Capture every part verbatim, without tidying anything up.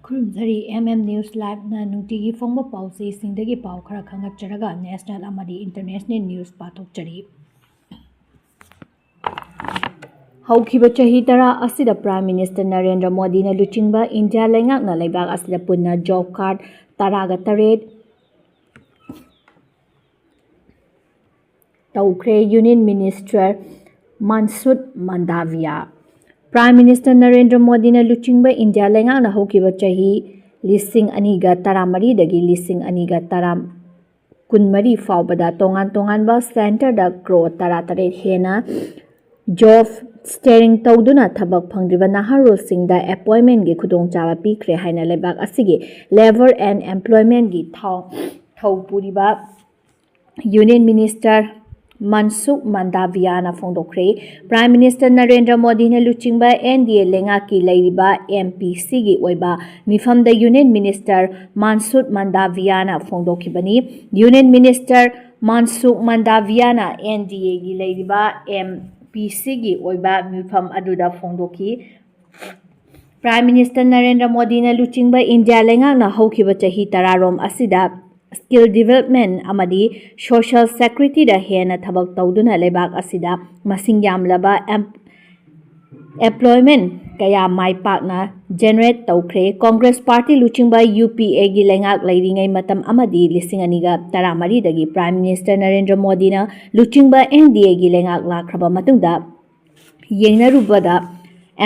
ꯈꯨꯔꯨꯝꯖꯔꯤ꯫ M M News Live-ꯅ ꯅꯨꯡꯇꯤꯒꯤ ꯐꯣꯡꯕ ꯄꯥꯎꯆꯦꯁꯤꯡꯗꯒꯤ ꯄꯥꯎ ꯈꯔ ꯈꯪꯒꯠꯆꯔꯒ national ꯑꯃꯗꯤ international news ꯄꯥꯊꯣꯛꯆꯔꯤ꯫ ꯍꯧꯈꯤꯕ ꯆꯍꯤ ꯇꯔꯥ ꯑꯁꯤꯗ Prime Minister ꯅꯔꯦꯟꯗ꯭ꯔ ꯃꯣꯗꯤꯅ ꯂꯨꯆꯤꯡꯕ ꯏꯟꯗꯤꯌꯥ ꯂꯩꯉꯥꯛꯅ ꯂꯩꯕꯥꯛ ꯑꯁꯤꯗ ꯄꯨꯟꯅ job card ꯇꯔꯥꯒ ꯇꯔꯦꯠ ꯇꯧꯈ꯭ꯔꯦ꯫ Union Minister ꯃꯟꯁꯨꯈ ꯃꯟꯗꯥꯚꯤꯌꯥ꯫ Prime Minister Narendra ꯃꯣꯗꯤꯅ ꯂꯨꯆꯤꯡꯕ ꯏꯟꯗꯤꯌꯥ ꯂꯩꯉꯥꯛꯅ ꯍꯧꯈꯤꯕ ꯆꯍꯤ ꯂꯤꯁꯤꯡ ꯑꯅꯤꯒ ꯇꯔꯥꯃꯔꯤꯗꯒꯤ ꯂꯤꯁꯤꯡ ꯑꯅꯤꯒ ꯇꯔꯥ ꯀꯨꯟꯃꯔꯤ ꯐꯥꯎꯕꯗ ꯇꯣꯉꯥꯟ ꯇꯣꯉꯥꯟꯕ centre-ꯗ ꯀ꯭ꯔꯣꯔ ꯇꯔꯥꯇꯔꯦꯠ ꯍꯦꯟꯅ job steering ꯇꯧꯗꯨꯅ ꯊꯕꯛ ꯐꯪꯗ꯭ꯔꯤꯕ ꯅꯍꯥꯔꯣꯜꯁꯤꯡꯗ appointment-ꯀꯤ ꯈꯨꯗꯣꯡꯆꯥꯕ ꯄꯤꯈ꯭ꯔꯦ ꯍꯥꯏꯅ ꯂꯩꯕꯥꯛ ꯑꯁꯤꯒꯤ Labour and Employment-ꯀꯤ ꯊꯥꯎ ꯊꯧ ꯄꯨꯔꯤꯕ Union Minister ꯃꯟꯁꯨꯈ ꯃꯟꯗꯥꯚꯤꯌꯥꯅ ꯐꯣꯡꯗꯣꯛꯈ꯭ꯔꯦ꯫ Prime Minister Narendra ꯃꯣꯗꯤꯅ ꯂꯨꯆꯤꯡꯕ N D A ꯂꯩꯉꯥꯛꯀꯤ ꯂꯩꯔꯤꯕ M P C-ꯒꯤ ꯑꯣꯏꯕ ꯃꯤꯐꯝꯗ Union Minister ꯃꯟꯁꯨꯈ ꯃꯟꯗꯥꯚꯤꯌꯥꯅ ꯐꯣꯡꯗꯣꯛꯈꯤꯕꯅꯤ꯫ Union Minister ꯃꯟꯁꯨꯈ ꯃꯟꯗꯥꯚꯤꯌꯥꯅ N D A-ꯒꯤ ꯂꯩꯔꯤꯕ M P C-ꯒꯤ ꯑꯣꯏꯕ ꯃꯤꯐꯝ ꯑꯗꯨꯗ ꯐꯣꯡꯗꯣꯛꯈꯤ꯫ Prime Minister ꯅꯔꯦꯟꯗ꯭ꯔ ꯃꯣꯗꯤꯅ ꯂꯨꯆꯤꯡꯕ ꯏꯟꯗꯤꯌꯥ ꯂꯩꯉꯥꯛꯅ ꯍꯧꯈꯤꯕ ꯆꯍꯤ ꯇꯔꯥꯔꯣꯝ ꯑꯁꯤꯗ skill development ꯑꯃꯗꯤ social security-ꯗ ꯍꯦꯟꯅ ꯊꯕꯛ ꯇꯧꯗꯨꯅ ꯂꯩꯕꯥꯛ ꯑꯁꯤꯗ ꯃꯁꯤꯡ ꯌꯥꯝꯂꯕ em-, employment ꯀꯌꯥ ꯃꯥꯏ ꯄꯥꯛꯅ generate ꯇꯧꯈ꯭ꯔꯦ꯫ Congress Party ꯂꯨꯆꯤꯡꯕ U P A-ꯒꯤ ꯂꯩꯉꯥꯛ ꯂꯩꯔꯤꯉꯩ ꯃꯇꯝ ꯑꯃꯗꯤ ꯂꯤꯁꯤꯡ ꯑꯅꯤꯒ ꯇꯔꯥꯃꯔꯤꯗꯒꯤ Prime Minister ꯅꯔꯦꯟꯗ꯭ꯔ ꯃꯣꯗꯤꯅ ꯂꯨꯆꯤꯡꯕ N D A-ꯒꯤ ꯂꯩꯉꯥꯛ ꯂꯥꯛꯈ꯭ꯔꯕ ꯃꯇꯨꯡꯗ ꯌꯦꯡꯅꯔꯨꯕꯗ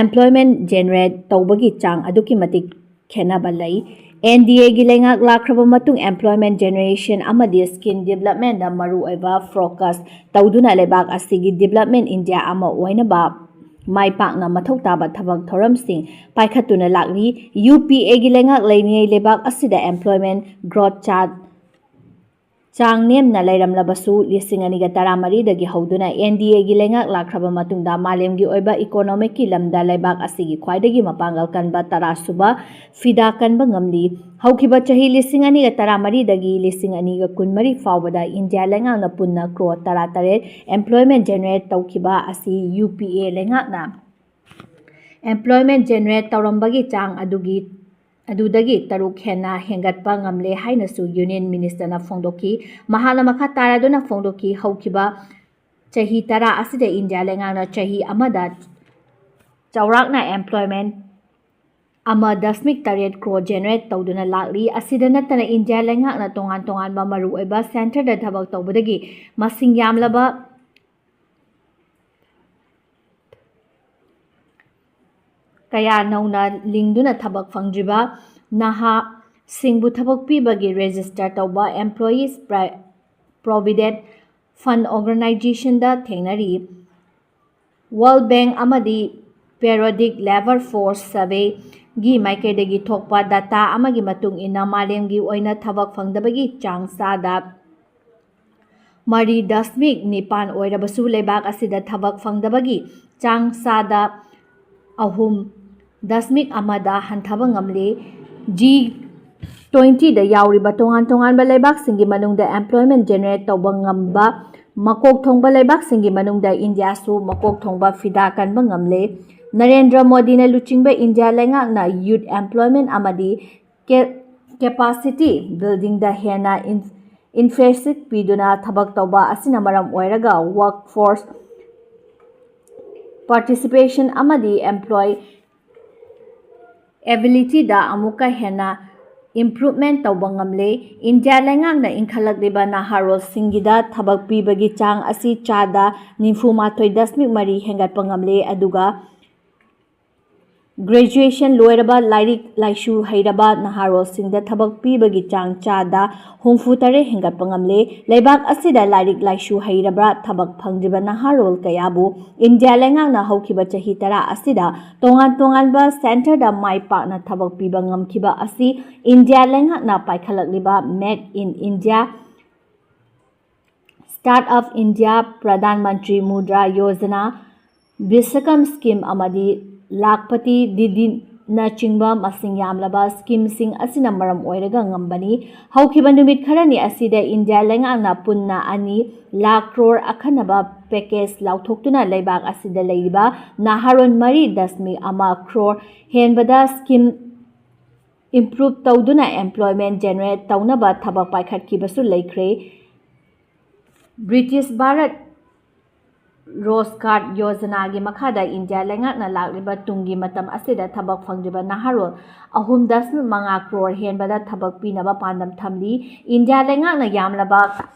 employment generate ꯇꯧꯕꯒꯤ ꯆꯥꯡ ꯑꯗꯨꯛꯀꯤ ꯃꯇꯤꯛ ꯈꯦꯠꯅꯕ ꯂꯩ꯫ N D A-ꯒꯤ ꯂꯩꯉꯥꯛ ꯂꯥꯛꯈ꯭ꯔꯕ ꯃꯇꯨꯡ employment generation ꯑꯃꯗꯤ skill development-ꯗ ꯃꯔꯨꯑꯣꯏꯕ focus ꯇꯧꯗꯨꯅ ꯂꯩꯕꯥꯛ ꯑꯁꯤꯒꯤ development India ꯑꯃ ꯑꯣꯏꯅꯕ ꯃꯥꯏ ꯄꯥꯛꯅ ꯃꯊꯧ ꯇꯥꯕ ꯊꯕꯛ ꯊꯧꯔꯝꯁꯤꯡ ꯄꯥꯏꯈꯠꯇꯨꯅ ꯂꯥꯛꯂꯤ꯫ U P A-ꯒꯤ ꯂꯩꯉꯥꯛ ꯂꯩꯔꯤꯉꯩ ꯂꯩꯕꯥꯛ ꯑꯁꯤꯗ employment growth chart ꯆꯥꯡ ꯅꯦꯝꯅ ꯂꯩꯔꯝꯂꯕꯁꯨ, ꯂꯤꯁꯤꯡ ꯑꯅꯤꯒ ꯇꯔꯥꯃꯔꯤꯗꯒꯤ ꯍꯧꯗꯨꯅ N D A-ꯒꯤ ꯂꯩꯉꯥꯛ ꯂꯥꯛꯈ꯭ꯔꯕ ꯃꯇꯨꯡꯗ ꯃꯥꯂꯦꯝꯒꯤ ꯑꯣꯏꯕ economic-ꯀꯤ ꯂꯝꯗ ꯂꯩꯕꯥꯛ ꯑꯁꯤꯒꯤ ꯈ꯭ꯋꯥꯏꯗꯒꯤ ꯃꯄꯥꯡꯒꯜ ꯀꯟꯕ ꯇꯔꯥꯁꯨꯕ ꯐꯤꯗꯥ ꯀꯟꯕ ꯉꯝꯂꯤ꯫ ꯍꯧꯈꯤꯕ ꯆꯍꯤ ꯂꯤꯁꯤꯡ ꯑꯅꯤꯒ ꯇꯔꯥꯃꯔꯤꯗꯒꯤ ꯂꯤꯁꯤꯡ ꯑꯅꯤꯒ ꯀꯨꯟꯃꯔꯤ ꯐꯥꯎꯕꯗ ꯏꯟꯗꯤꯌꯥ ꯂꯩꯉꯥꯛꯅ ꯄꯨꯟꯅ ꯀ꯭ꯔꯣꯔ ꯇꯔꯥꯇꯔꯦꯠ employment generate ꯇꯧꯈꯤꯕ ꯑꯁꯤ U P A ꯂꯩꯉꯥꯛꯅ employment generate ꯇꯧꯔꯝꯕꯒꯤ ꯆꯥꯡ ꯑꯗꯨꯒꯤ ꯑꯗꯨꯗꯒꯤ ꯇꯔꯨꯛ ꯍꯦꯟꯅ ꯍꯦꯟꯒꯠꯄ ꯉꯝꯂꯦ ꯍꯥꯏꯅꯁꯨ Union Ministerꯅ ꯐꯣꯡꯗꯣꯛꯈꯤ꯫ ꯃꯍꯥꯛꯅ ꯃꯈꯥ ꯇꯥꯔꯗꯨꯅ ꯐꯣꯡꯗꯣꯛꯈꯤ, ꯍꯧꯈꯤꯕ ꯆꯍꯤ ꯇꯔꯥ ꯑꯁꯤꯗ ꯏꯟꯗꯤꯌꯥ ꯂꯩꯉꯥꯛꯅ ꯆꯍꯤ ꯑꯃꯗ ꯆꯥꯎꯔꯥꯛꯅ employment ꯑꯃ ꯗꯁꯃꯤꯛ ꯇꯔꯦꯠ ꯀ꯭ꯔꯣꯔ generate ꯇꯧꯗꯨꯅ ꯂꯥꯛꯂꯤ꯫ ꯑꯁꯤꯗ ꯅꯠꯇꯅ ꯏꯟꯗꯤꯌꯥ ꯂꯩꯉꯥꯛꯅ ꯇꯣꯉꯥꯟ ꯇꯣꯉꯥꯟꯕ ꯃꯔꯨꯑꯣꯏꯕ centreꯗ ꯊꯕꯛ ꯇꯧꯕꯗꯒꯤ ꯃꯁꯤꯡ ꯌꯥꯝꯂꯕ ꯀꯌꯥ ꯅꯧꯅ ꯂꯤꯡꯗꯨꯅ ꯊꯕꯛ ꯐꯪꯗ꯭ꯔꯤꯕ ꯅꯍꯥꯁꯤꯡꯕꯨ ꯊꯕꯛ ꯄꯤꯕꯒꯤ register ꯇꯧꯕ employees pri-, provident fund organizationꯗ ꯊꯦꯡꯅꯔꯤ꯫ World Bank ꯑꯃꯗꯤ periodic labour force surveyꯒꯤ ꯃꯥꯏꯀꯩꯗꯒꯤ ꯊꯣꯛꯄ data ꯑꯃꯒꯤ ꯃꯇꯨꯡ ꯏꯟꯅ ꯃꯥꯂꯦꯝꯒꯤ ꯑꯣꯏꯅ ꯊꯕꯛ ꯐꯪꯗꯕꯒꯤ ꯆꯥꯡ ꯆꯥꯗ ꯃꯔꯤ ꯗꯁꯃꯤꯛ ꯅꯤꯄꯥꯟ ꯑꯣꯏꯔꯕꯁꯨ ꯂꯩꯕꯥꯛ ꯑꯁꯤꯗ ꯊꯕꯛ ꯐꯪꯗꯕꯒꯤ ꯆꯥꯡ ꯆꯥꯗ ꯑꯍꯨꯝ ꯗꯁꯃꯤꯛ ꯑꯃꯗ ꯍꯟꯊꯕ ꯉꯝꯂꯦ꯫ G twentyꯗ ꯌꯥꯎꯔꯤꯕ ꯇꯣꯉꯥꯟ ꯇꯣꯉꯥꯟꯕ ꯂꯩꯕꯥꯛꯁꯤꯡꯒꯤ ꯃꯅꯨꯡꯗ employment generate ꯇꯧꯕ ꯉꯝꯕ ꯃꯀꯣꯛ ꯊꯣꯡꯕ ꯂꯩꯕꯥꯛꯁꯤꯡꯒꯤ ꯃꯅꯨꯡꯗ ꯏꯟꯗꯤꯌꯥꯁꯨ ꯃꯀꯣꯛ ꯊꯣꯡꯕ ꯐꯤꯗꯥ ꯀꯟꯕ ꯉꯝꯂꯦ꯫ ꯅꯔꯦꯟꯗ꯭ꯔ ꯃꯣꯗꯤꯅ ꯂꯨꯆꯤꯡꯕ ꯏꯟꯗꯤꯌꯥ ꯂꯩꯉꯥꯛꯅ youth employment ꯑꯃꯗꯤ ꯀꯦ-, capacity buildingꯗ ꯍꯦꯟꯅ ꯏꯟ-, emphasis ꯄꯤꯗꯨꯅ ꯊꯕꯛ ꯇꯧꯕ ꯑꯁꯤꯅ ꯃꯔꯝ ꯑꯣꯏꯔꯒ workforce participation ꯑꯃꯗꯤ employabilityꯗ ꯑꯃꯨꯛꯀ ꯍꯦꯟꯅ improvement ꯇꯧꯕ ꯉꯝꯂꯦ꯫ ꯏꯟꯗꯤꯌꯥ ꯂꯩꯉꯥꯛꯅ ꯏꯟꯈꯠꯂꯛꯂꯤꯕ ꯅꯍꯥꯔꯣꯜꯁꯤꯡꯒꯤꯗ ꯊꯕꯛ ꯄꯤꯕꯒꯤ ꯆꯥꯡ ꯑꯁꯤ ꯆꯥꯗ ꯅꯤꯐꯨ ꯃꯥꯊꯣꯏ ꯗꯁꯃꯤꯛ ꯃꯔꯤ ꯍꯦꯟꯒꯠꯄ ꯉꯝꯂꯦ, ꯑꯗꯨꯒ graduation ꯂꯣꯏꯔꯕ ꯂꯥꯏꯔꯤꯛ ꯂꯥꯏꯁꯨ ꯍꯩꯔꯕ ꯅꯍꯥꯔꯣꯜꯁꯤꯡꯗ ꯊꯕꯛ ꯄꯤꯕꯒꯤ ꯆꯥꯡ ꯆꯥꯗ ꯍꯨꯝꯐꯨ ꯇꯔꯦꯠ ꯍꯦꯟꯒꯠꯄ ꯉꯝꯂꯦ꯫ ꯂꯩꯕꯥꯛ ꯑꯁꯤꯗ ꯂꯥꯏꯔꯤꯛ ꯂꯥꯏꯁꯨ ꯍꯩꯔꯕ ꯊꯕꯛ ꯐꯪꯗ꯭ꯔꯤꯕ ꯅꯍꯥꯔꯣꯜ ꯀꯌꯥꯕꯨ ꯏꯟꯗꯤꯌꯥ ꯂꯩꯉꯥꯛꯅ ꯍꯧꯈꯤꯕ ꯆꯍꯤ ꯇꯔꯥ ꯑꯁꯤꯗ ꯇꯣꯉꯥꯟ ꯇꯣꯉꯥꯟꯕ centreꯗ ꯃꯥꯏ ꯄꯥꯛꯅ ꯊꯕꯛ ꯄꯤꯕ ꯉꯝꯈꯤꯕ ꯑꯁꯤ ꯏꯟꯗꯤꯌꯥ ꯂꯩꯉꯥꯛꯅ ꯄꯥꯏꯈꯠꯂꯛꯂꯤꯕ Make in India, Start Up India, Pradhan Mantri Mudra Yojana, Vishwakam scheme ꯑꯃꯗꯤ Lakhpati Didinachingba ꯃꯁꯤꯡ ꯌꯥꯝꯂꯕ schemeꯁꯤꯡ ꯑꯁꯤꯅ ꯃꯔꯝ ꯑꯣꯏꯔꯒ ꯉꯝꯕꯅꯤ꯫ ꯍꯧꯈꯤꯕ ꯅꯨꯃꯤꯠ ꯈꯔꯅꯤ ꯑꯁꯤꯗ ꯏꯟꯗꯤꯌꯥ ꯂꯩꯉꯥꯛꯅ ꯄꯨꯟꯅ ꯑꯅꯤ ꯂꯥꯈ ꯀ꯭ꯔꯣꯔ ꯑꯈꯟꯅꯕ package ꯂꯥꯎꯊꯣꯛꯇꯨꯅ ꯂꯩꯕꯥꯛ ꯑꯁꯤꯗ ꯂꯩꯔꯤꯕ ꯅꯍꯥꯔꯣꯜ ꯃꯔꯤ ꯗꯁꯃꯤꯛ ꯑꯃ ꯀ꯭ꯔꯣꯔ ꯍꯦꯟꯕꯗ scheme improve ꯇꯧꯗꯨꯅ employment generate ꯇꯧꯅꯕ ꯊꯕꯛ ꯄꯥꯏꯈꯠꯈꯤꯕꯁꯨ ꯂꯩꯈ꯭ꯔꯦ꯫ ꯕ꯭ꯔꯤꯇꯤꯁ ꯚꯥꯔꯠ ꯔꯣꯖꯒꯥꯔ ꯌꯣꯖꯅꯥꯒꯤ ꯃꯈꯥꯗ ꯏꯟꯗꯤꯌꯥ ꯂꯩꯉꯥꯛꯅ ꯂꯥꯛꯂꯤꯕ ꯇꯨꯡꯒꯤ ꯃꯇꯝ ꯑꯁꯤꯗ ꯊꯕꯛ ꯐꯪꯗ꯭ꯔꯤꯕ ꯅꯍꯥꯔꯣꯜ ꯑꯍꯨꯝ ꯗꯁꯃꯤꯛ ꯃꯉꯥ ꯀ꯭ꯔꯣꯔ ꯍꯦꯟꯕꯗ ꯊꯕꯛ ꯄꯤꯅꯕ ꯄꯥꯟꯗꯝ ꯊꯝꯂꯤ꯫ ꯏꯟꯗꯤꯌꯥ ꯂꯩꯉꯥꯛꯅ ꯌꯥꯝꯂꯕ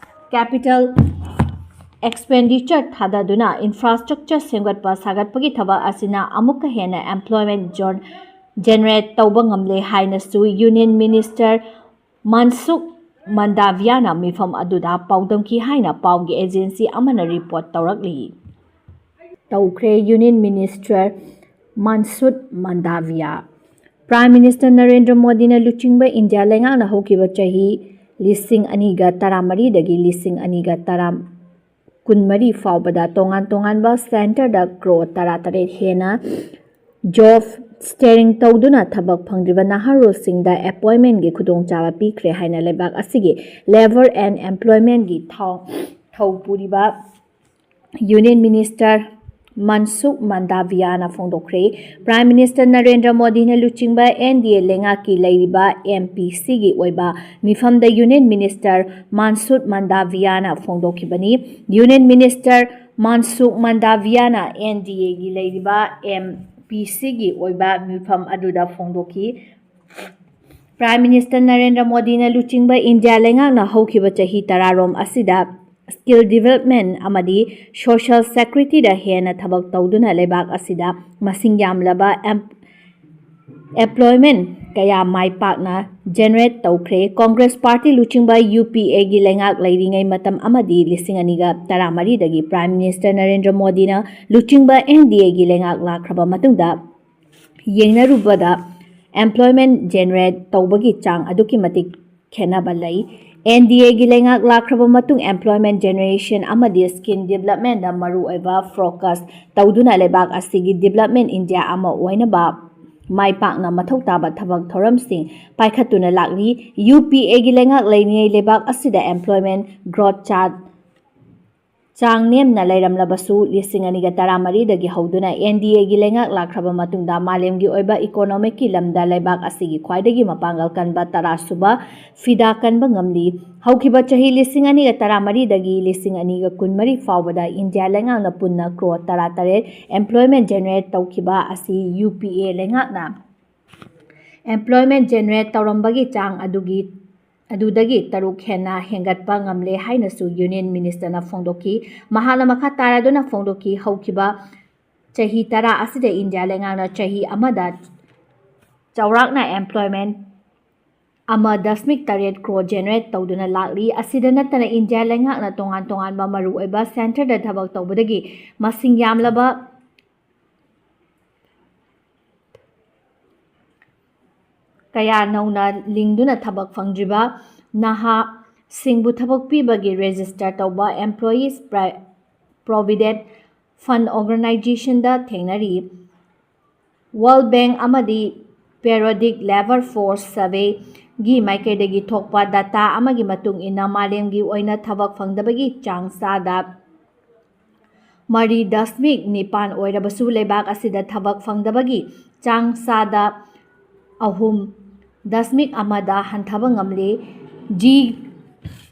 capital expenditure ꯊꯥꯗꯗꯨꯅ infrastructure ꯁꯦꯝꯒꯠꯄ ꯁꯥꯒꯠꯄꯒꯤ ꯊꯕꯛ ꯑꯁꯤꯅ ꯑꯃꯨꯛꯀ ꯍꯦꯟꯅ employment generate ꯇꯧꯕ ꯉꯝꯂꯦ ꯍꯥꯏꯅꯁꯨ Union Minister ꯃꯟꯁꯨꯈ ꯃꯟꯗꯥꯚꯤꯌꯥꯅ ꯃꯤꯐꯝ ꯑꯗꯨꯗ ꯄꯥꯎꯗꯝꯈꯤ ꯍꯥꯏꯅ ꯄꯥꯎꯒꯤ agency ꯑꯃꯅ report ꯇꯧꯔꯛꯂꯤ꯫ ꯇꯧꯈ꯭ꯔꯦ Union Minister ꯃꯟꯁꯨꯈ ꯃꯟꯗꯥꯚꯤꯌꯥ꯫ Prime Minister Narendra ꯃꯣꯗꯤꯅ ꯂꯨꯆꯤꯡꯕ ꯏꯟꯗꯤꯌꯥ ꯂꯩꯉꯥꯛꯅ ꯍꯧꯈꯤꯕ ꯆꯍꯤ ꯂꯤꯁꯤꯡ ꯑꯅꯤꯒ ꯇꯔꯥꯃꯔꯤꯗꯒꯤ ꯂꯤꯁꯤꯡ ꯑꯅꯤꯒ ꯇꯔꯥ ꯀꯨꯟꯃꯔꯤ ꯐꯥꯎꯕꯗ ꯇꯣꯉꯥꯟ ꯇꯣꯉꯥꯟꯕ centreꯗ ꯀ꯭ꯔꯣꯔ ꯇꯔꯥꯇꯔꯦꯠ ꯍꯦꯟꯅ job steering ꯇꯧꯗꯨꯅ ꯊꯕꯛ ꯐꯪꯗ꯭ꯔꯤꯕ ꯅꯍꯥꯔꯣꯜꯁꯤꯡꯗ employmentꯀꯤ ꯈꯨꯗꯣꯡꯆꯥꯕ ꯄꯤꯈ꯭ꯔꯦ ꯍꯥꯏꯅ ꯂꯩꯕꯥꯛ ꯑꯁꯤꯒꯤ Labour and Employmentꯀꯤ ꯊꯥꯎ ꯊꯧ ꯄꯨꯔꯤꯕ Union Minister ꯃꯟꯁꯨꯈ ꯃꯟꯗꯥꯚꯤꯌꯥꯅ ꯐꯣꯡꯗꯣꯛꯈ꯭ꯔꯦ꯫ Prime Minister Narendra ꯃꯣꯗꯤꯅ ꯂꯨꯆꯤꯡꯕ NDA ꯂꯩꯉꯥꯛꯀꯤ ꯂꯩꯔꯤꯕ MPCꯒꯤ ꯑꯣꯏꯕ ꯃꯤꯐꯝꯗ Union Minister ꯃꯟꯁꯨꯈ ꯃꯟꯗꯥꯚꯤꯌꯥꯅ ꯐꯣꯡꯗꯣꯛꯈꯤꯕꯅꯤ꯫ Union Minister ꯃꯟꯁꯨꯈ ꯃꯟꯗꯥꯚꯤꯌꯥꯅ NDAꯒꯤ ꯂꯩꯔꯤꯕ MPCꯒꯤ ꯑꯣꯏꯕ ꯃꯤꯐꯝ ꯑꯗꯨꯗ ꯐꯣꯡꯗꯣꯛꯈꯤ꯫ Prime Minister ꯅꯔꯦꯟꯗ꯭ꯔ ꯃꯣꯗꯤꯅ ꯂꯨꯆꯤꯡꯕ ꯏꯟꯗꯤꯌꯥ ꯂꯩꯉꯥꯛꯅ ꯍꯧꯈꯤꯕ ꯆꯍꯤ ꯇꯔꯥꯔꯣꯝ ꯑꯁꯤꯗ skill development ꯑꯃꯗꯤ social securityꯗ ꯍꯦꯟꯅ ꯊꯕꯛ ꯇꯧꯗꯨꯅ ꯂꯩꯕꯥꯛ ꯑꯁꯤꯗ ꯃꯁꯤꯡ ꯌꯥꯝꯂꯕ em-, employment ꯀꯌꯥ ꯃꯥꯏ ꯄꯥꯛꯅ generate ꯇꯧꯈ꯭ꯔꯦ꯫ Congress Party ꯂꯨꯆꯤꯡꯕ UPAꯒꯤ ꯂꯩꯉꯥꯛ ꯂꯩꯔꯤꯉꯩ ꯃꯇꯝ ꯑꯃꯗꯤ ꯂꯤꯁꯤꯡ ꯑꯅꯤꯒ ꯇꯔꯥꯃꯔꯤꯗꯒꯤ Prime Minister ꯅꯔꯦꯟꯗ꯭ꯔ ꯃꯣꯗꯤꯅ ꯂꯨꯆꯤꯡꯕ NDAꯒꯤ ꯂꯩꯉꯥꯛ ꯂꯥꯛꯈ꯭ꯔꯕ ꯃꯇꯨꯡꯗ ꯌꯦꯡꯅꯔꯨꯕꯗ employment generate ꯇꯧꯕꯒꯤ ꯆꯥꯡ ꯑꯗꯨꯛꯀꯤ ꯃꯇꯤꯛ ꯈꯦꯠꯅꯕ ꯂꯩ꯫ NDAꯒꯤ ꯂꯩꯉꯥꯛ ꯂꯥꯛꯈ꯭ꯔꯕ ꯃꯇꯨꯡ employment generation ꯑꯃꯗꯤ skill developmentꯗ ꯃꯔꯨꯑꯣꯏꯕ focus ꯇꯧꯗꯨꯅ ꯂꯩꯕꯥꯛ ꯑꯁꯤꯒꯤ development India ꯑꯃ ꯑꯣꯏꯅꯕ ꯃꯥꯏ ꯄꯥꯛꯅ ꯃꯊꯧ ꯇꯥꯕ ꯊꯕꯛ ꯊꯧꯔꯝꯁꯤꯡ ꯄꯥꯏꯈꯠꯇꯨꯅ ꯂꯥꯛꯂꯤ꯫ UPAꯒꯤ ꯂꯩꯉꯥꯛ ꯂꯩꯔꯤꯉꯩ ꯂꯩꯕꯥꯛ ꯑꯁꯤꯗ employment growth chart ꯆꯥꯡ ꯅꯦꯝꯅ ꯂꯩꯔꯝꯂꯕꯁꯨ, ꯂꯤꯁꯤꯡ ꯑꯅꯤꯒ ꯇꯔꯥꯃꯔꯤꯗꯒꯤ ꯍꯧꯗꯨꯅ ꯑꯦꯟ ꯗꯤ ꯑꯦꯒꯤ ꯂꯩꯉꯥꯛ ꯂꯥꯛꯈ꯭ꯔꯕ ꯃꯇꯨꯡꯗ ꯃꯥꯂꯦꯝꯒꯤ ꯑꯣꯏꯕ ꯏꯀꯣꯅꯣꯃꯤꯛꯀꯤ ꯂꯝꯗ ꯂꯩꯕꯥꯛ ꯑꯁꯤꯒꯤ ꯈ꯭ꯋꯥꯏꯗꯒꯤ ꯃꯄꯥꯡꯒꯜ ꯀꯟꯕ ꯇꯔꯥꯁꯨꯕ ꯐꯤꯗꯥ ꯀꯟꯕ ꯉꯝꯂꯤ꯫ ꯍꯧꯈꯤꯕ ꯆꯍꯤ ꯂꯤꯁꯤꯡ ꯑꯅꯤꯒ ꯇꯔꯥꯃꯔꯤꯗꯒꯤ ꯂꯤꯁꯤꯡ ꯑꯅꯤꯒ ꯀꯨꯟꯃꯔꯤ ꯐꯥꯎꯕꯗ ꯏꯟꯗꯤꯌꯥ ꯂꯩꯉꯥꯛꯅ ꯄꯨꯟꯅ ꯀ꯭ꯔꯣꯔ ꯇꯔꯥꯇꯔꯦꯠ employment generate ꯇꯧꯈꯤꯕ ꯑꯁꯤ ꯌꯨ ꯄꯤ ꯑꯦ ꯂꯩꯉꯥꯛꯅ employment generate ꯇꯧꯔꯝꯕꯒꯤ ꯆꯥꯡ ꯑꯗꯨꯒꯤ, ꯑꯗꯨꯗꯒꯤ ꯇꯔꯨꯛ ꯍꯦꯟꯅ ꯍꯦꯟꯒꯠꯄ ꯉꯝꯂꯦ ꯍꯥꯏꯅꯁꯨ ꯌꯨꯅꯤꯌꯟ ꯃꯤꯅꯤꯁꯇꯔꯅ ꯐꯣꯡꯗꯣꯛꯈꯤ꯫ ꯃꯍꯥꯛꯅ ꯃꯈꯥ ꯇꯥꯔꯗꯨꯅ ꯐꯣꯡꯗꯣꯛꯈꯤ, ꯍꯧꯈꯤꯕ ꯆꯍꯤ ꯇꯔꯥ ꯑꯁꯤꯗ ꯏꯟꯗꯤꯌꯥ ꯂꯩꯉꯥꯛꯅ ꯆꯍꯤ ꯑꯃꯗ ꯆꯥꯎꯔꯥꯛꯅ employment ꯑꯃ ꯗꯁꯃꯤꯛ ꯇꯔꯦꯠ ꯀ꯭ꯔꯣꯔ generate ꯇꯧꯗꯨꯅ ꯂꯥꯛꯂꯤ꯫ ꯑꯁꯤꯗ ꯅꯠꯇꯅ ꯏꯟꯗꯤꯌꯥ ꯂꯩꯉꯥꯛꯅ ꯇꯣꯉꯥꯟ ꯇꯣꯉꯥꯟꯕ ꯃꯔꯨꯑꯣꯏꯕ ꯁꯦꯟꯇꯔꯗ ꯊꯕꯛ ꯇꯧꯕꯗꯒꯤ ꯃꯁꯤꯡ ꯌꯥꯝꯂꯕ ꯀꯌꯥ ꯅꯧꯅ ꯂꯤꯡꯗꯨꯅ ꯊꯕꯛ ꯐꯪꯗ꯭ꯔꯤꯕ ꯅꯍꯥꯁꯤꯡꯕꯨ ꯊꯕꯛ ꯄꯤꯕꯒꯤ register ꯇꯧꯕ employees pri-, provident fund organizationꯗ ꯊꯦꯡꯅꯔꯤ꯫ World Bank ꯑꯃꯗꯤ periodic labour force surveyꯒꯤ ꯃꯥꯏꯀꯩꯗꯒꯤ ꯊꯣꯛꯄ data ꯑꯃꯒꯤ ꯃꯇꯨꯡ ꯏꯟꯅ ꯃꯥꯂꯦꯝꯒꯤ ꯑꯣꯏꯅ ꯊꯕꯛ ꯐꯪꯗꯕꯒꯤ ꯆꯥꯡ ꯆꯥꯗ ꯃꯔꯤ ꯗꯁꯃꯤꯛ ꯅꯤꯄꯥꯟ ꯑꯣꯏꯔꯕꯁꯨ, ꯂꯩꯕꯥꯛ ꯑꯁꯤꯗ ꯊꯕꯛ ꯐꯪꯗꯕꯒꯤ ꯆꯥꯡ ꯆꯥꯗ ꯑꯍꯨꯝ ꯗꯁꯃꯤꯛ ꯑꯃꯗ ꯍꯟꯊꯕ ꯉꯝꯂꯦ꯫ ꯖꯤ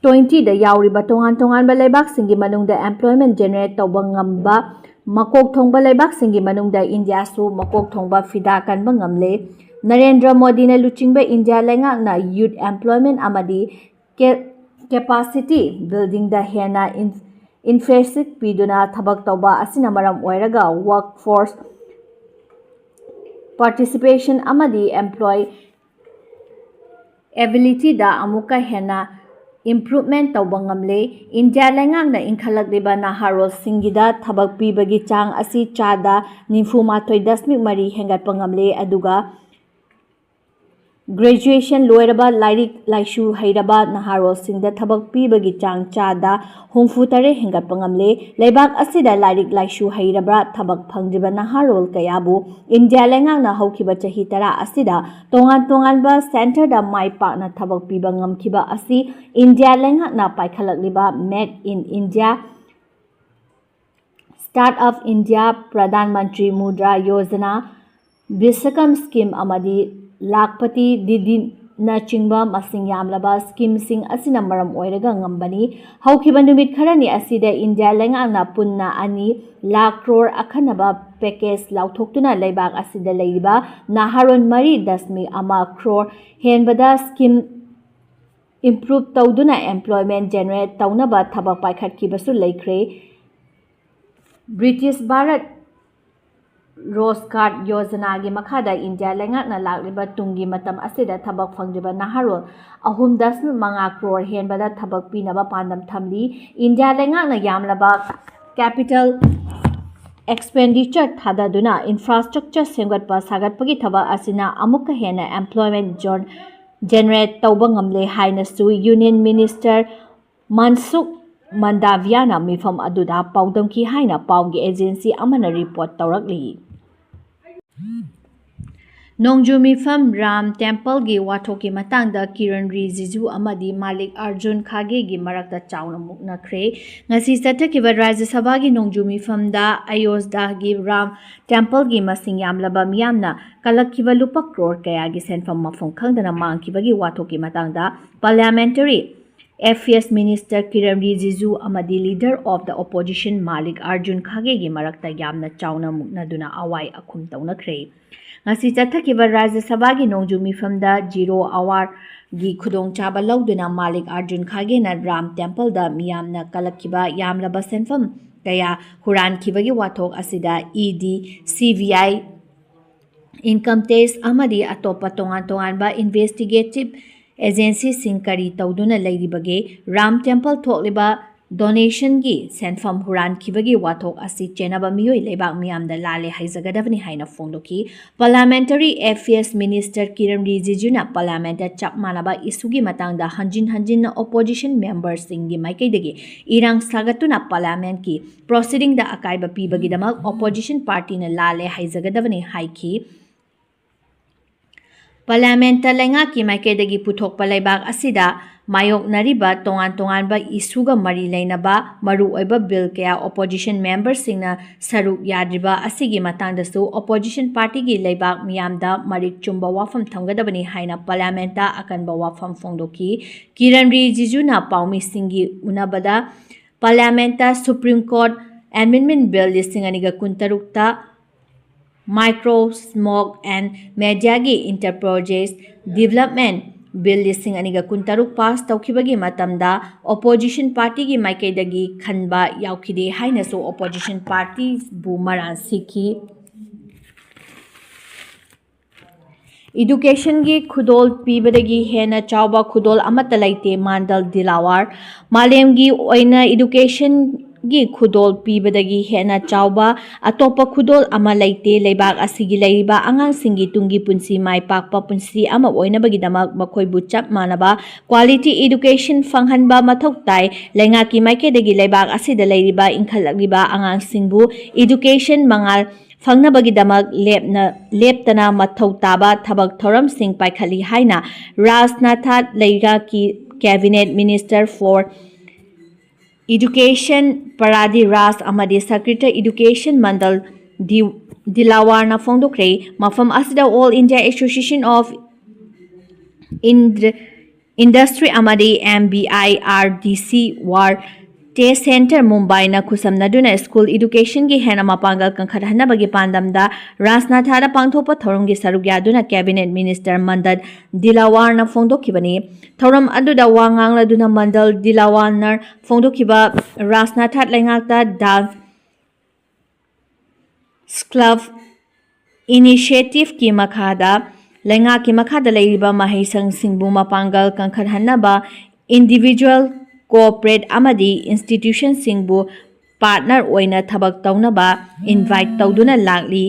ꯇ꯭ꯋꯦꯟꯇꯤꯗ ꯌꯥꯎꯔꯤꯕ ꯇꯣꯉꯥꯟ ꯇꯣꯉꯥꯟꯕ ꯂꯩꯕꯥꯛꯁꯤꯡꯒꯤ ꯃꯅꯨꯡꯗ employment generate ꯇꯧꯕ ꯉꯝꯕ ꯃꯀꯣꯛ ꯊꯣꯡꯕ ꯂꯩꯕꯥꯛꯁꯤꯡꯒꯤ ꯃꯅꯨꯡꯗ ꯏꯟꯗꯤꯌꯥꯁꯨ ꯃꯀꯣꯛ ꯊꯣꯡꯕ ꯐꯤꯗꯥ ꯀꯟꯕ ꯉꯝꯂꯦ꯫ ꯅꯔꯦꯟꯗ꯭ꯔ ꯃꯣꯗꯤꯅ ꯂꯨꯆꯤꯡꯕ ꯏꯟꯗꯤꯌꯥ ꯂꯩꯉꯥꯛꯅ youth employment ꯑꯃꯗꯤ ꯀꯦ-, capacity buildingꯗ ꯍꯦꯟꯅ ꯏꯟ-, emphasis ꯄꯤꯗꯨꯅ ꯊꯕꯛ ꯇꯧꯕ ꯑꯁꯤꯅ ꯃꯔꯝ ꯑꯣꯏꯔꯒ workforce participation ꯑꯃꯗꯤ employee abilityꯗ ꯑꯃꯨꯛꯀ ꯍꯦꯟꯅ improvement ꯇꯧꯕ ꯉꯝꯂꯦ꯫ ꯏꯟꯗꯤꯌꯥ ꯂꯩꯉꯥꯛꯅ ꯏꯟꯈꯠꯂꯛꯂꯤꯕ ꯅꯍꯥꯔꯣꯜꯁꯤꯡꯒꯤꯗ ꯊꯕꯛ ꯄꯤꯕꯒꯤ ꯆꯥꯡ ꯑꯁꯤ ꯆꯥꯗ ꯅꯤꯐꯨ ꯃꯥꯊꯣꯏ ꯗꯁꯃꯤꯛ ꯃꯔꯤ ꯍꯦꯟꯒꯠꯄ ꯉꯝꯂꯦ, ꯑꯗꯨꯒ graduation ꯂꯣꯏꯔꯕ ꯂꯥꯏꯔꯤꯛ ꯂꯥꯏꯁꯨ ꯍꯩꯔꯕ ꯅꯍꯥꯔꯣꯜꯁꯤꯡꯗ ꯊꯕꯛ ꯄꯤꯕꯒꯤ ꯆꯥꯡ ꯆꯥꯗ ꯍꯨꯝꯐꯨ ꯇꯔꯦꯠ ꯍꯦꯟꯒꯠꯄ ꯉꯝꯂꯦ꯫ ꯂꯩꯕꯥꯛ ꯑꯁꯤꯗ ꯂꯥꯏꯔꯤꯛ ꯂꯥꯏꯁꯨ ꯍꯩꯔꯕ ꯊꯕꯛ ꯐꯪꯗ꯭ꯔꯤꯕ ꯅꯍꯥꯔꯣꯜ ꯀꯌꯥꯕꯨ ꯏꯟꯗꯤꯌꯥ ꯂꯩꯉꯥꯛꯅ ꯍꯧꯈꯤꯕ ꯆꯍꯤ ꯇꯔꯥ ꯑꯁꯤꯗ ꯇꯣꯉꯥꯟ ꯇꯣꯉꯥꯟꯕ ꯁꯦꯟꯇꯔꯗ ꯃꯥꯏ ꯄꯥꯛꯅ ꯊꯕꯛ ꯄꯤꯕ ꯉꯝꯈꯤꯕ ꯑꯁꯤ ꯏꯟꯗꯤꯌꯥ ꯂꯩꯉꯥꯛꯅ ꯄꯥꯏꯈꯠꯂꯛꯂꯤꯕ Make in India Start-up India, Pradhan Mantri Mudra Yojana, Vishwakam Scheme ꯑꯃꯗꯤ Lakhpati Didinꯆꯤꯡꯕ ꯃꯁꯤꯡ ꯌꯥꯝꯂꯕ ꯁ꯭ꯀꯤꯝꯁꯤꯡ ꯑꯁꯤꯅ ꯃꯔꯝ ꯑꯣꯏꯔꯒ ꯉꯝꯕꯅꯤ꯫ ꯍꯧꯈꯤꯕ ꯅꯨꯃꯤꯠ ꯈꯔꯅꯤ ꯑꯁꯤꯗ ꯏꯟꯗꯤꯌꯥ ꯂꯩꯉꯥꯛꯅ ꯄꯨꯟꯅ ꯑꯅꯤ ꯂꯥꯈ ꯀ꯭ꯔꯣꯔ ꯑꯈꯟꯅꯕ ꯄꯦꯀꯦꯖ ꯂꯥꯎꯊꯣꯛꯇꯨꯅ ꯂꯩꯕꯥꯛ ꯑꯁꯤꯗ ꯂꯩꯔꯤꯕ ꯅꯍꯥꯔꯣꯜ ꯃꯔꯤ ꯗꯁꯃꯤꯛ ꯑꯃ ꯀ꯭ꯔꯣꯔ ꯍꯦꯟꯕꯗ ꯁ꯭ꯀꯤꯝ ꯏꯝꯄ꯭ꯔꯨꯞ ꯇꯧꯗꯨꯅ ꯑꯦꯝꯄ꯭ꯂꯣꯏꯃꯦꯟ ꯖꯦꯅꯦꯔꯦꯠ ꯇꯧꯅꯕ ꯊꯕꯛ ꯄꯥꯏꯈꯠꯈꯤꯕꯁꯨ ꯂꯩꯈ꯭ꯔꯦ꯫ ꯕ꯭ꯔꯤꯇꯤꯁ ꯚꯥꯔꯠ ꯔꯣꯖꯒꯥꯔ ꯌꯣꯖꯅꯥꯒꯤ ꯃꯈꯥꯗ ꯏꯟꯗꯤꯌꯥ ꯂꯩꯉꯥꯛꯅ ꯂꯥꯛꯂꯤꯕ ꯇꯨꯡꯒꯤ ꯃꯇꯝ ꯑꯁꯤꯗ ꯊꯕꯛ ꯐꯪꯗ꯭ꯔꯤꯕ ꯅꯍꯥꯔꯣꯜ ꯑꯍꯨꯝ ꯗꯁꯃꯤꯛ ꯃꯉꯥ ꯀ꯭ꯔꯣꯔ ꯍꯦꯟꯕꯗ ꯊꯕꯛ ꯄꯤꯅꯕ ꯄꯥꯟꯗꯝ ꯊꯝꯂꯤ꯫ ꯏꯟꯗꯤꯌꯥ ꯂꯩꯉꯥꯛꯅ ꯌꯥꯝꯂꯕ ꯀꯦꯄꯤꯇꯦꯜ ꯑꯦꯛꯁꯄꯦꯟꯗꯤꯆꯔ ꯊꯥꯗꯗꯨꯅ ꯏꯟꯐ꯭ꯔꯥꯁ꯭ꯇ꯭ꯔꯛꯆꯔ ꯁꯦꯝꯒꯠꯄ ꯁꯥꯒꯠꯄꯒꯤ ꯊꯕꯛ ꯑꯁꯤꯅ ꯑꯃꯨꯛꯀ ꯍꯦꯟꯅ ꯑꯦꯝꯄ꯭ꯂꯣꯏꯃꯦꯟ ꯖꯣꯟ ꯖꯦꯅꯦꯔꯦꯠ ꯇꯧꯕ ꯉꯝꯂꯦ ꯍꯥꯏꯅꯁꯨ ꯌꯨꯅꯤꯌꯟ ꯃꯤꯅꯤꯁꯇꯔ ꯃꯟꯁꯨꯈ ꯃꯟꯗꯥꯚꯤꯌꯥꯅ ꯃꯤꯐꯝ ꯑꯗꯨꯗ ꯄꯥꯎꯗꯝꯈꯤ ꯍꯥꯏꯅ ꯄꯥꯎꯒꯤ ꯑꯦꯖꯦꯟꯁꯤ ꯑꯃꯅ ꯔꯤꯄꯣꯔꯠ ꯇꯧꯔꯛꯂꯤ꯫ ꯅꯣꯡꯖꯨ ꯃꯤꯐꯝ ꯔꯥꯝ ꯇꯦꯝꯄꯜꯒꯤ ꯋꯥꯊꯣꯛꯀꯤ ꯃꯇꯥꯡꯗ ꯀꯤꯔꯟ ꯔꯤꯖꯤꯖꯨ ꯑꯃꯗꯤ ꯃꯥꯂꯤꯛ ꯑꯥꯔꯖꯨꯟ ꯈꯥꯒꯦꯒꯤ ꯃꯔꯛꯇ ꯆꯥꯎꯅ ꯃꯨꯛꯅꯈ꯭ꯔꯦ꯫ ꯉꯁꯤ ꯆꯠꯊꯈꯤꯕ ꯔꯥꯖ꯭ꯌ ꯁꯚꯥꯒꯤ ꯅꯣꯡꯖꯨ ꯃꯤꯐꯝꯗ ꯑꯌꯣꯙ꯭ꯌꯥꯒꯤ ꯔꯥꯝ ꯇꯦꯝꯄꯜꯒꯤ ꯃꯁꯤꯡ ꯌꯥꯝꯂꯕ ꯃꯤꯌꯥꯝꯅ ꯀꯜꯂꯛꯈꯤꯕ ꯂꯨꯄꯥ ꯀ꯭ꯔꯣꯔ ꯀꯌꯥꯒꯤ ꯁꯦꯟꯐꯝ ꯃꯐꯝ ꯈꯪꯗꯅ ꯃꯥꯡꯈꯤꯕꯒꯤ ꯋꯥꯊꯣꯛꯀꯤ ꯃꯇꯥꯡꯗ ꯄꯥꯔꯂꯤꯌꯥꯃꯦꯟꯇꯔꯤ ꯑꯦꯐꯤꯌꯔꯁ ꯃꯤꯅꯤꯁꯇꯔ ꯀꯤꯔꯟ ꯔꯤꯖꯤꯖꯨ ꯑꯃꯗꯤ ꯂꯤꯗꯔ ꯑꯣꯐ ꯗ ꯑꯣꯄꯣꯖꯤꯁꯟ ꯃꯥꯂꯤꯛ ꯑꯥꯔꯖꯨꯟ ꯈꯥꯒꯦꯒꯤ ꯃꯔꯛꯇ ꯌꯥꯝꯅ ꯆꯥꯎꯅ ꯃꯨꯛꯅꯗꯨꯅ ꯑꯋꯥꯏ ꯑꯈꯨꯝ ꯇꯧꯅꯈ꯭ꯔꯦ꯫ ꯉꯁꯤ ꯆꯠꯊꯈꯤꯕ ꯔꯥꯖ꯭ꯌ ꯁꯚꯥꯒꯤ ꯅꯣꯡꯖꯨ ꯃꯤꯐꯝꯗ ꯖꯤꯔꯣ ꯑꯋꯥꯔꯒꯤ ꯈꯨꯗꯣꯡꯆꯥꯕ ꯂꯧꯗꯨꯅ ꯃꯥꯂꯤꯛ ꯑꯥꯔꯖꯨꯟ ꯈꯥꯒꯦꯅ ꯔꯥꯝ ꯇꯦꯝꯄꯜꯗ ꯃꯤꯌꯥꯝꯅ ꯀꯜꯂꯛꯈꯤꯕ ꯌꯥꯝꯂꯕ ꯁꯦꯟꯐꯝ ꯀꯌꯥ ꯍꯨꯔꯥꯟꯈꯤꯕꯒꯤ ꯋꯥꯊꯣꯛ ꯑꯁꯤꯗ ꯏ ꯗꯤ, ꯁꯤ ꯕꯤ ꯑꯥꯏ, ꯏꯟꯀꯝ ꯇꯦꯛꯁ ꯑꯃꯗꯤ ꯑꯇꯣꯞꯄ ꯇꯣꯉꯥꯟ ꯇꯣꯉꯥꯟꯕ ꯏꯟꯚꯦꯁꯇꯤꯒꯦꯇꯤꯚ ꯑꯦꯖꯦꯟꯁꯤꯁꯤꯡ ꯀꯔꯤ ꯇꯧꯗꯨꯅ ꯂꯩꯔꯤꯕꯒꯦ? ꯔꯥꯝ ꯇꯦꯝꯄꯜ ꯊꯣꯛꯂꯤꯕ ꯗꯣꯅꯦꯁꯟꯒꯤ ꯁꯦꯟꯐꯝ ꯍꯨꯔꯥꯟꯈꯤꯕꯒꯤ ꯋꯥꯊꯣꯛ ꯑꯁꯤ ꯆꯦꯟꯅꯕ ꯃꯤꯑꯣꯏ ꯂꯩꯕꯥꯛ ꯃꯤꯌꯥꯝꯗ ꯂꯥꯜꯂꯦ ꯍꯥꯏꯖꯒꯗꯕꯅꯤ ꯍꯥꯏꯅ ꯐꯣꯡꯗꯣꯛꯈꯤ꯫ ꯄꯥꯔꯂꯤꯌꯥꯃꯦꯟꯇꯔꯤ ꯑꯦꯐꯤꯌꯔꯁ ꯃꯤꯅꯤꯁꯇꯔ ꯀꯤꯔꯟ ꯔꯤꯖꯤꯖꯨꯅ ꯄꯥꯔꯂꯤꯌꯥꯃꯦꯟꯇ ꯆꯞ ꯃꯥꯟꯅꯕ ꯏꯁꯨꯒꯤ ꯃꯇꯥꯡꯗ ꯍꯟꯖꯤꯟ ꯍꯟꯖꯤꯟꯅ ꯑꯣꯄꯣꯖꯤꯁꯟ ꯃꯦꯝꯕꯔꯁꯤꯡꯒꯤ ꯃꯥꯏꯀꯩꯗꯒꯤ ꯏꯔꯥꯡ ꯁꯥꯒꯠꯇꯨꯅ ꯄꯥꯔꯂꯤꯌꯥꯃꯦꯟꯠꯀꯤ ꯄ꯭ꯔꯣꯁꯤꯗꯤꯡꯗ ꯑꯀꯥꯏꯕ ꯄꯤꯕꯒꯤꯗꯃꯛ ꯑꯣꯄꯣꯖꯤꯁꯟ ꯄꯥꯔꯇꯤꯅ ꯂꯥꯜꯂꯦ ꯍꯥꯏꯖꯒꯗꯕꯅꯤ ꯍꯥꯏꯈꯤ꯫ ꯄꯥꯔꯂꯤꯌꯥꯃꯦꯟꯠꯇ ꯂꯩꯉꯥꯛꯀꯤ ꯃꯥꯏꯀꯩꯗꯒꯤ ꯄꯨꯊꯣꯛꯄ ꯂꯩꯕꯥꯛ ꯑꯁꯤꯗ ꯃꯥꯌꯣꯛꯅꯔꯤꯕ ꯇꯣꯉꯥꯟ ꯇꯣꯉꯥꯟꯕ ꯏꯁꯨꯒ ꯃꯔꯤ ꯂꯩꯅꯕ ꯃꯔꯨꯑꯣꯏꯕ ꯕꯤꯜ ꯀꯌꯥ ꯑꯣꯄꯣꯖꯤꯁꯟ ꯃꯦꯝꯕꯔꯁꯤꯡꯅ ꯁꯔꯨꯛ ꯌꯥꯗ꯭ꯔꯤꯕ ꯑꯁꯤꯒꯤ ꯃꯇꯥꯡꯗꯁꯨ ꯑꯣꯄꯣꯖꯤꯁꯟ ꯄꯥꯔꯇꯤꯒꯤ ꯂꯩꯕꯥꯛ ꯃꯤꯌꯥꯝꯗ ꯃꯔꯤꯛ ꯆꯨꯝꯕ ꯋꯥꯐꯝ ꯊꯝꯒꯗꯕꯅꯤ ꯍꯥꯏꯅ ꯄꯥꯔꯂꯤꯌꯥꯃꯦꯟꯠꯇ ꯑꯀꯟꯕ ꯋꯥꯐꯝ ꯐꯣꯡꯗꯣꯛꯈꯤ꯫ Kiran ꯔꯤꯖꯤꯖꯨꯅ ꯄꯥꯎꯃꯤꯁꯤꯡꯒꯤ ꯎꯅꯕꯗ ꯄꯥꯔꯂꯤꯌꯥꯃꯦꯟꯠꯇ Supreme Court Amendment Bill ꯂꯤꯁꯤꯡ ꯑꯅꯤꯒ ꯀꯨꯟꯇꯔꯨꯛꯇ Micro, Small and Mediaꯒꯤ Enterprises Development Bill ꯂꯤꯁꯤꯡ ꯑꯅꯤꯒ ꯀꯨꯟꯇꯔꯨꯛ ꯄꯥꯁ ꯇꯧꯈꯤꯕꯒꯤ ꯃꯇꯝꯗ ꯑꯣꯄꯣꯖꯤꯁꯟ ꯄꯥꯔꯇꯤꯒꯤ ꯃꯥꯏꯀꯩꯗꯒꯤ ꯈꯟꯕ ꯌꯥꯎꯈꯤꯗꯦ ꯍꯥꯏꯅꯁꯨ ꯑꯣꯄꯣꯖꯤꯁꯟ ꯄꯥꯔꯇꯤꯕꯨ ꯃꯔꯥꯜ ꯁꯤꯈꯤ꯫ ꯏꯗꯨꯀꯦꯁꯟꯒꯤ ꯈꯨꯗꯣꯜ ꯄꯤꯕꯗꯒꯤ ꯍꯦꯟꯅ ꯆꯥꯎꯕ ꯈꯨꯗꯣꯜ ꯑꯃꯠꯇ ꯂꯩꯇꯦ, ꯃꯥꯟꯗꯜ ꯗꯤꯂꯥꯋꯥꯔ꯫ ꯃꯥꯂꯦꯝꯒꯤ ꯑꯣꯏꯅ ꯏꯗꯨꯀꯦꯁꯟꯒꯤ ꯈꯨꯗꯣꯜ ꯄꯤꯕꯗꯒꯤ ꯍꯦꯟꯅ ꯆꯥꯎꯕ ꯑꯇꯣꯞꯄ ꯈꯨꯗꯣꯜ ꯑꯃ ꯂꯩꯇꯦ꯫ ꯂꯩꯕꯥꯛ ꯑꯁꯤꯒꯤ ꯂꯩꯔꯤꯕ ꯑꯉꯥꯡꯁꯤꯡꯒꯤ ꯇꯨꯡꯒꯤ ꯄꯨꯟꯁꯤ ꯃꯥꯏ ꯄꯥꯛꯄ ꯄꯨꯟꯁꯤ ꯑꯃ ꯑꯣꯏꯅꯕꯒꯤꯗꯃꯛ ꯃꯈꯣꯏꯕꯨ ꯆꯞ ꯃꯥꯟꯅꯕ quality education ꯐꯪꯍꯟꯕ ꯃꯊꯧ ꯇꯥꯏ꯫ ꯂꯩꯉꯥꯛꯀꯤ ꯃꯥꯏꯀꯩꯗꯒꯤ ꯂꯩꯕꯥꯛ ꯑꯁꯤꯗ ꯂꯩꯔꯤꯕ ꯏꯟꯈꯠꯂꯛꯂꯤꯕ ꯑꯉꯥꯡꯁꯤꯡꯕꯨ education ꯃꯉꯥꯜ ꯐꯪꯅꯕꯒꯤꯗꯃꯛ ꯂꯦꯞꯅ, ꯂꯦꯞꯇꯅ ꯃꯊꯧ ꯇꯥꯕ ꯊꯕꯛ ꯊꯧꯔꯝꯁꯤꯡ ꯄꯥꯏꯈꯠꯂꯤ ꯍꯥꯏꯅ ꯔꯥꯖꯅꯥꯊ ꯂꯩꯉꯥꯛꯀꯤ Cabinet Minister for Education ꯄꯔꯥꯗꯤ ꯔꯥꯖ ꯑꯃꯗꯤ Secretary Education ꯃꯟꯗꯜ ꯗꯤ-, ꯗꯤꯂꯥꯋꯥꯔꯅ ꯐꯣꯡꯗꯣꯛꯈ꯭ꯔꯦ꯫ ꯃꯐꯝ ꯑꯁꯤꯗ All India Association of Ind-, Industry ꯑꯃꯗꯤ M B I R D C World Test Center ꯃꯨꯝꯕꯥꯏꯅ ꯈꯨꯠꯁꯝꯅꯗꯨꯅ ꯁ꯭ꯀꯨꯜ ꯏꯗꯨꯀꯦꯁꯟꯒꯤ ꯍꯦꯟꯅ ꯃꯄꯥꯡꯒꯜ ꯀꯟꯈꯠꯍꯟꯅꯕꯒꯤ ꯄꯥꯟꯗꯝꯗ ꯔꯥꯖꯅꯥꯊꯥꯗ ꯄꯥꯡꯊꯣꯛꯄ ꯊꯧꯔꯝꯒꯤ ꯁꯔꯨꯛ ꯌꯥꯗꯨꯅ Cabinet Minister ꯃꯟꯗꯜ ꯗꯤꯂꯥꯋꯥꯔꯅ ꯐꯣꯡꯗꯣꯛꯈꯤꯕꯅꯤ꯫ ꯊꯧꯔꯝ ꯑꯗꯨꯗ ꯋꯥ ꯉꯥꯡꯂꯗꯨꯅ ꯃꯟꯗꯜ ꯗꯤꯂꯥꯋꯥꯔꯅ ꯐꯣꯡꯗꯣꯛꯈꯤꯕ ꯔꯥꯖꯅꯥꯊꯥ ꯂꯩꯉꯥꯛꯇ dance club initiativeꯀꯤ ꯃꯈꯥꯗ ꯂꯩꯉꯥꯛꯀꯤ ꯃꯈꯥꯗ ꯂꯩꯔꯤꯕ ꯃꯍꯩꯁꯪꯁꯤꯡꯕꯨ ꯃꯄꯥꯡꯒꯜ ꯀꯟꯈꯠꯍꯟꯅꯕ individual, corporate ꯑꯃꯗꯤ institutionꯁꯤꯡꯕꯨ partner ꯑꯣꯏꯅ ꯊꯕꯛ ꯇꯧꯅꯕ invite ꯇꯧꯗꯨꯅ ꯂꯥꯛꯂꯤ꯫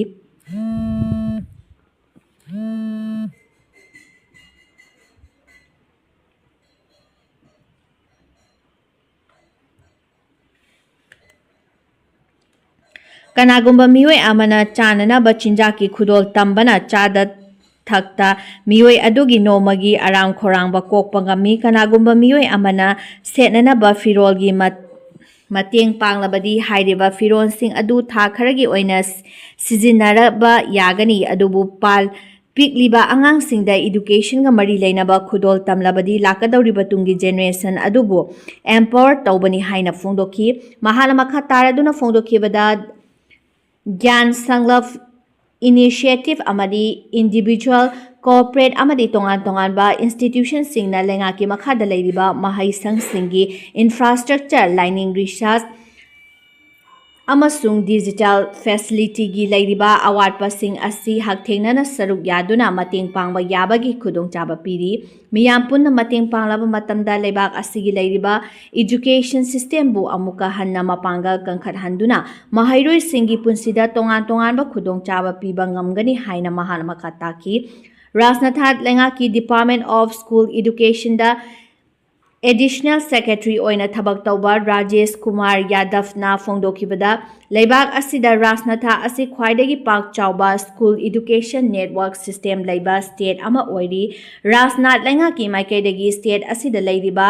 ꯀꯅꯥꯒꯨꯝꯕ ꯃꯤꯑꯣꯏ ꯑꯃꯅ ꯆꯥꯅꯅꯕ ꯆꯤꯟꯖꯥꯛꯀꯤ ꯈꯨꯗꯣꯜ ꯇꯝꯕꯅ ꯆꯥꯗ ꯃꯊꯛꯇ ꯃꯤꯑꯣꯏ ꯑꯗꯨꯒꯤ ꯅꯣꯡꯃꯒꯤ ꯑꯔꯥꯝ ꯈꯧꯔꯥꯡꯕ ꯀꯣꯛꯄ ꯉꯝꯃꯤ꯫ ꯀꯅꯥꯒꯨꯝꯕ ꯃꯤꯑꯣꯏ ꯑꯃꯅ ꯁꯦꯠꯅꯅꯕ ꯐꯤꯔꯣꯜꯒꯤ ꯃꯠ-, ꯃꯇꯦꯡ ꯄꯥꯡꯂꯕꯗꯤ ꯍꯥꯏꯔꯤꯕ ꯐꯤꯔꯣꯜꯁꯤꯡ ꯑꯗꯨ ꯊꯥ ꯈꯔꯒꯤ ꯑꯣꯏꯅ ꯁꯤ-, ꯁꯤꯖꯤꯟꯅꯔꯕ ꯌꯥꯒꯅꯤ꯫ ꯑꯗꯨꯕꯨ ꯄꯥꯜ ꯄꯤꯛꯂꯤꯕ ꯑꯉꯥꯡꯁꯤꯡꯗ educationꯒ ꯃꯔꯤ ꯂꯩꯅꯕ ꯈꯨꯗꯣꯜ ꯇꯝꯂꯕꯗꯤ ꯂꯥꯛꯀꯗꯧꯔꯤꯕ ꯇꯨꯡꯒꯤ generation ꯑꯗꯨꯕꯨ empower ꯇꯧꯕꯅꯤ ꯍꯥꯏꯅ ꯐꯣꯡꯗꯣꯛꯈꯤ꯫ ꯃꯍꯥꯛꯅ ꯃꯈꯥ ꯇꯥꯔꯗꯨꯅ ꯐꯣꯡꯗꯣꯛꯈꯤꯕꯗ, ꯒ꯭ꯌꯥꯟ ꯁꯪꯂꯞ initiative ꯑꯃꯗꯤ individual, corporate ꯑꯃꯗꯤ ꯇꯣꯉꯥꯟ ꯇꯣꯉꯥꯟꯕ institutionꯁꯤꯡꯅ ꯂꯩꯉꯥꯛꯀꯤ ꯃꯈꯥꯗ ꯂꯩꯔꯤꯕ ꯃꯍꯩꯁꯪꯁꯤꯡꯒꯤ infrastructure, learning research ꯑꯃꯁꯨꯡ digital facilityꯒꯤ ꯂꯩꯔꯤꯕ ꯑꯋꯥꯠꯄꯁꯤꯡ ꯑꯁꯤ ꯍꯛꯊꯦꯡꯅꯅ ꯁꯔꯨꯛ ꯌꯥꯗꯨꯅ ꯃꯇꯦꯡ ꯄꯥꯡꯕ ꯌꯥꯕꯒꯤ ꯈꯨꯗꯣꯡꯆꯥꯕ ꯄꯤꯔꯤ꯫ ꯃꯤꯌꯥꯝ ꯄꯨꯟꯅ ꯃꯇꯦꯡ ꯄꯥꯡꯂꯕ ꯃꯇꯝꯗ ꯂꯩꯕꯥꯛ ꯑꯁꯤꯒꯤ ꯂꯩꯔꯤꯕ education systemꯕꯨ ꯑꯃꯨꯛꯀ ꯍꯟꯅ ꯃꯄꯥꯡꯒꯜ ꯀꯟꯈꯠꯍꯟꯗꯨꯅ ꯃꯍꯩꯔꯣꯏꯁꯤꯡꯒꯤ ꯄꯨꯟꯁꯤꯗ ꯇꯣꯉꯥꯟ ꯇꯣꯉꯥꯟꯕ ꯈꯨꯗꯣꯡꯆꯥꯕ ꯄꯤꯕ ꯉꯝꯒꯅꯤ ꯍꯥꯏꯅ ꯃꯍꯥꯛꯅ ꯃꯈꯥ ꯇꯥꯈꯤ꯫ ꯔꯥꯖꯅꯥꯊ ꯂꯩꯉꯥꯛꯀꯤ Department of School Educationꯗ Additional Secretary ꯑꯣꯏꯅ ꯊꯕꯛ ꯇꯧꯕ ꯔꯥꯖꯦꯁ ꯀꯨꯃꯥꯔ ꯌꯥꯗꯚꯅ ꯐꯣꯡꯗꯣꯛꯈꯤꯕꯗ, ꯂꯩꯕꯥꯛ ꯑꯁꯤꯗ ꯔꯥꯖꯅꯥꯊ ꯑꯁꯤ ꯈ꯭ꯋꯥꯏꯗꯒꯤ ꯄꯥꯛ ꯆꯥꯎꯕ school education network system ꯂꯩꯕ state ꯑꯃ ꯑꯣꯏꯔꯤ꯫ ꯔꯥꯖꯅꯥꯊ ꯂꯩꯉꯥꯛꯀꯤ ꯃꯥꯏꯀꯩꯗꯒꯤ state ꯑꯁꯤꯗ ꯂꯩꯔꯤꯕ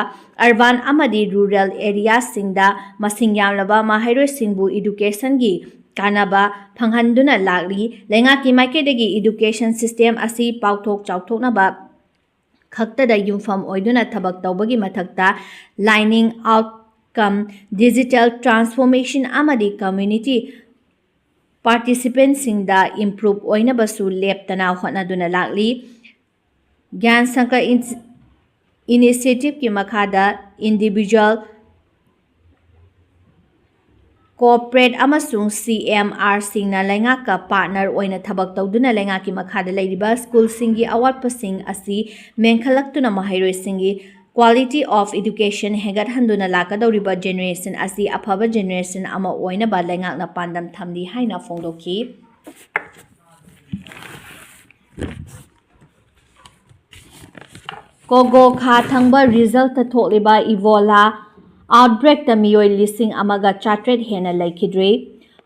urban ꯑꯃꯗꯤ rural areaꯁꯤꯡꯗ ꯃꯁꯤꯡ ꯌꯥꯝꯂꯕ ꯃꯍꯩꯔꯣꯏꯁꯤꯡꯕꯨ educationꯒꯤ ꯀꯥꯟꯅꯕ ꯐꯪꯍꯟꯗꯨꯅ ꯂꯥꯛꯂꯤ꯫ ꯂꯩꯉꯥꯛꯀꯤ ꯃꯥꯏꯀꯩꯗꯒꯤ education system ꯑꯁꯤ ꯄꯥꯛꯊꯣꯛ ꯆꯥꯎꯊꯣꯛꯅꯕ ꯈꯛꯇꯗ ꯌꯨꯝꯐꯝ ꯑꯣꯏꯗꯨꯅ ꯊꯕꯛ ꯇꯧꯕꯒꯤ ꯃꯊꯛꯇ, learning outcome, digital transformation ꯑꯃꯗꯤ community participantꯁꯤꯡꯗ improve ꯑꯣꯏꯅꯕꯁꯨ ꯂꯦꯞꯇꯅ ꯍꯣꯠꯅꯗꯨꯅ ꯂꯥꯛꯂꯤ꯫ ꯒ꯭ꯌꯥꯟ ꯁꯪꯀꯔ ꯏꯟ-, initiativeꯀꯤ ꯃꯈꯥꯗ individual, corporate ꯑꯃꯁꯨꯡ CMRꯁꯤꯡꯅ ꯂꯩꯉꯥꯛꯀ partner ꯑꯣꯏꯅ ꯊꯕꯛ ꯇꯧꯗꯨꯅ ꯂꯩꯉꯥꯛꯀꯤ ꯃꯈꯥꯗ ꯂꯩꯔꯤꯕ schoolꯁꯤꯡꯒꯤ ꯑꯋꯥꯠꯄꯁꯤꯡ ꯑꯁꯤ ꯃꯦꯟꯈꯠꯂꯛꯇꯨꯅ ꯃꯍꯩꯔꯣꯏꯁꯤꯡꯒꯤ quality of education ꯍꯦꯟꯒꯠꯍꯟꯗꯨꯅ ꯂꯥꯛꯀꯗꯧꯔꯤꯕ generation ꯑꯁꯤ ꯑꯐꯕ generation ꯑꯃ ꯑꯣꯏꯅꯕ ꯂꯩꯉꯥꯛꯅ ꯄꯥꯟꯗꯝ ꯊꯝꯂꯤ ꯍꯥꯏꯅ ꯐꯣꯡꯗꯣꯛꯈꯤ꯫ ꯀꯣꯒꯣ ꯈꯥ ꯊꯪꯕ regionꯗ ꯊꯣꯛꯂꯤꯕ Ebola outbreakꯇ ꯃꯤꯑꯣꯏ ꯂꯤꯁꯤꯡ ꯑꯃꯒ ꯆꯥꯇ꯭ꯔꯦꯠ ꯍꯦꯟꯅ ꯂꯩꯈꯤꯗ꯭ꯔꯤ꯫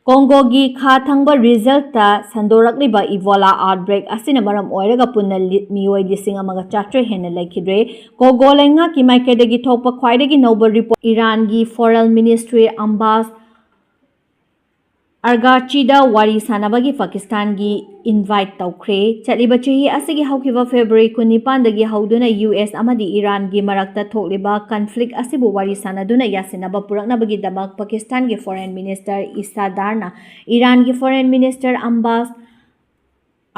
ꯀꯣꯡꯒꯣꯒꯤ ꯈꯥ ꯊꯪꯕ ꯔꯤꯖꯜꯇ ꯁꯟꯗꯣꯔꯛꯂꯤꯕ ꯏꯕꯣꯂꯥ ꯑꯥꯎꯠꯕ꯭ꯔꯦꯛ ꯑꯁꯤꯅ ꯃꯔꯝ ꯑꯣꯏꯔꯒ ꯄꯨꯟꯅ ꯂꯤ-, ꯃꯤꯑꯣꯏ ꯂꯤꯁꯤꯡ ꯑꯃꯒ ꯆꯥꯇ꯭ꯔꯦꯠ ꯍꯦꯟꯅ ꯂꯩꯈꯤꯗ꯭ꯔꯦ꯫ ꯀꯣꯡꯒꯣ ꯂꯩꯉꯥꯛꯀꯤ ꯃꯥꯏꯀꯩꯗꯒꯤ ꯊꯣꯛꯄ ꯈ꯭ꯋꯥꯏꯗꯒꯤ ꯅꯧꯕ ꯔꯤꯄꯣꯔꯠ, ꯏꯔꯥꯟꯒꯤ ꯐꯣꯔꯦꯟ ꯃꯤꯅꯤꯁꯇ꯭ꯔꯤ ꯑꯝꯕꯥꯁ ꯑꯔꯒꯥꯆꯤꯗ ꯋꯥꯔꯤ ꯁꯥꯟꯅꯕꯒꯤ ꯄꯥꯀꯤꯁꯇꯥꯟꯒꯤ ꯏꯟꯚꯥꯏꯠ ꯇꯧꯈ꯭ꯔꯦ꯫ ꯆꯠꯂꯤꯕ ꯆꯍꯤ ꯑꯁꯤꯒꯤ ꯍꯧꯈꯤꯕ ꯐꯦꯕ꯭ꯔꯨꯋꯥꯔꯤ ꯀꯨꯟꯅꯤꯄꯥꯟꯗꯒꯤ ꯍꯧꯗꯨꯅ ꯌꯨ ꯑꯦꯁ ꯑꯃꯗꯤ ꯏꯔꯥꯟꯒꯤ ꯃꯔꯛꯇ ꯊꯣꯛꯂꯤꯕ ꯀꯟꯐ꯭ꯂꯤꯛ ꯑꯁꯤꯕꯨ ꯋꯥꯔꯤ ꯁꯥꯟꯅꯗꯨꯅ ꯌꯥꯁꯤꯟꯅꯕ ꯄꯨꯔꯛꯅꯕꯒꯤꯗꯃꯛ ꯄꯥꯀꯤꯁꯇꯥꯟꯒꯤ ꯐꯣꯔꯦꯟ ꯃꯤꯅꯤꯁꯇꯔ ꯏꯁꯥꯗꯥꯔꯅ ꯏꯔꯥꯟꯒꯤ ꯐꯣꯔꯦꯟ ꯃꯤꯅꯤꯁꯇꯔ ꯑꯝꯕꯥꯁ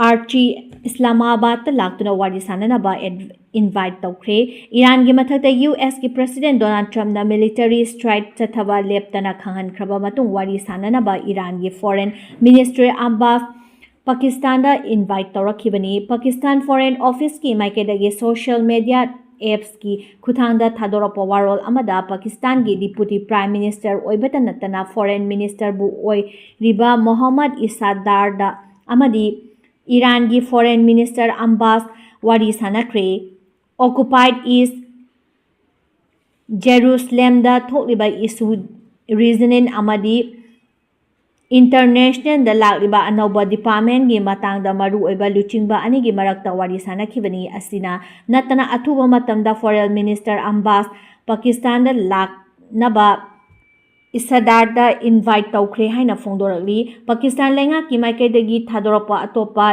ꯑꯥꯔꯆꯤ ꯏꯁꯂꯥꯃꯥꯕꯥꯗꯇ ꯂꯥꯛꯇꯨꯅ ꯋꯥꯔꯤ ꯁꯥꯟꯅꯅꯕ ꯑꯦꯗ-, ꯏꯟꯚꯥꯏꯠ ꯇꯧꯈ꯭ꯔꯦ꯫ ꯏꯔꯥꯟꯒꯤ ꯃꯊꯛꯇ ꯌꯨ ꯑꯦꯁꯀꯤ ꯄ꯭ꯔꯦꯁꯤꯗꯦꯟ ꯗꯣꯅꯥꯜꯗ ꯇ꯭ꯔꯝꯞꯅ ꯃꯤꯂꯤꯇꯔꯤ ꯁ꯭ꯇ꯭ꯔꯥꯏꯛ ꯆꯠꯊꯕ ꯂꯦꯞꯇꯅ ꯈꯪꯍꯟꯈ꯭ꯔꯕ ꯃꯇꯨꯡ ꯋꯥꯔꯤ ꯁꯥꯟꯅꯅꯕ ꯏꯔꯥꯟꯒꯤ ꯐꯣꯔꯦꯟ ꯃꯤꯅꯤꯁꯇ꯭ꯔꯤ ꯑꯝꯕꯥꯁ ꯄꯥꯀꯤꯁꯇꯥꯟꯗ ꯏꯟꯚꯥꯏꯠ ꯇꯧꯔꯛꯈꯤꯕꯅꯤ꯫ ꯄꯥꯀꯤꯁꯇꯥꯟ ꯐꯣꯔꯦꯟ ꯑꯣꯐꯤꯁꯀꯤ ꯃꯥꯏꯀꯩꯗꯒꯤ ꯁꯣꯁꯤꯌꯦꯜ ꯃꯦꯗꯤꯌꯥ ꯑꯦꯞꯁꯀꯤ ꯈꯨꯠꯊꯥꯡꯗ ꯊꯥꯗꯣꯔꯛꯄ ꯋꯥꯔꯣꯜ ꯑꯃꯗ ꯄꯥꯀꯤꯁꯇꯥꯟꯒꯤ ꯗꯤꯄꯨꯇꯤ ꯄ꯭ꯔꯥꯏꯝ ꯃꯤꯅꯤꯁꯇꯔ ꯑꯣꯏꯕꯇ ꯅꯠꯇꯅ ꯐꯣꯔꯦꯟ ꯃꯤꯅꯤꯁꯇꯔꯕꯨ ꯑꯣꯏꯔꯤꯕ ꯃꯣꯍꯝꯃꯗ ꯏꯁꯥꯗꯥꯔꯗ ꯑꯃꯗꯤ ꯏꯔꯥꯟꯒꯤ ꯐꯣꯔꯦꯟ ꯃꯤꯅꯤꯁꯇꯔ ꯑꯝꯕꯥꯁ ꯋꯥꯔꯤ ꯁꯥꯟꯅꯈ꯭ꯔꯦ꯫ ꯑꯣꯀꯨꯄꯥꯏꯗ ꯏꯁ ꯖꯦꯔꯨꯁꯂꯦꯝꯗ ꯊꯣꯛꯂꯤꯕ ꯏꯁꯨ, ꯔꯤꯖꯅꯤꯡ ꯑꯃꯗꯤ ꯏꯟꯇꯔꯅꯦꯁꯅꯦꯜꯗ ꯂꯥꯛꯂꯤꯕ ꯑꯅꯧꯕ ꯗꯤꯄꯥꯔꯠꯃꯦꯟꯒꯤ ꯃꯇꯥꯡꯗ ꯃꯔꯨꯑꯣꯏꯕ ꯂꯨꯆꯤꯡꯕ ꯑꯅꯤꯒꯤ ꯃꯔꯛꯇ ꯋꯥꯔꯤ ꯁꯥꯟꯅꯈꯤꯕꯅꯤ꯫ ꯑꯁꯤꯅ ꯅꯠꯇꯅ ꯑꯊꯨꯕ ꯃꯇꯝꯗ ꯐꯣꯔꯦꯟ ꯃꯤꯅꯤꯁꯇꯔ ꯑꯝꯕꯥꯁ ꯄꯥꯀꯤꯁꯇꯥꯟꯗ ꯂꯥꯛꯅꯕ ꯏꯁꯥꯗꯥꯔꯗ ꯏꯟꯚꯥꯏꯠ ꯇꯧꯈ꯭ꯔꯦ ꯍꯥꯏꯅ ꯐꯣꯡꯗꯣꯔꯛꯂꯤ꯫ ꯄꯥꯀꯤꯁꯇꯥꯟ ꯂꯩꯉꯥꯛꯀꯤ ꯃꯥꯏꯀꯩꯗꯒꯤ ꯊꯥꯗꯣꯔꯛꯄ ꯑꯇꯣꯞꯄ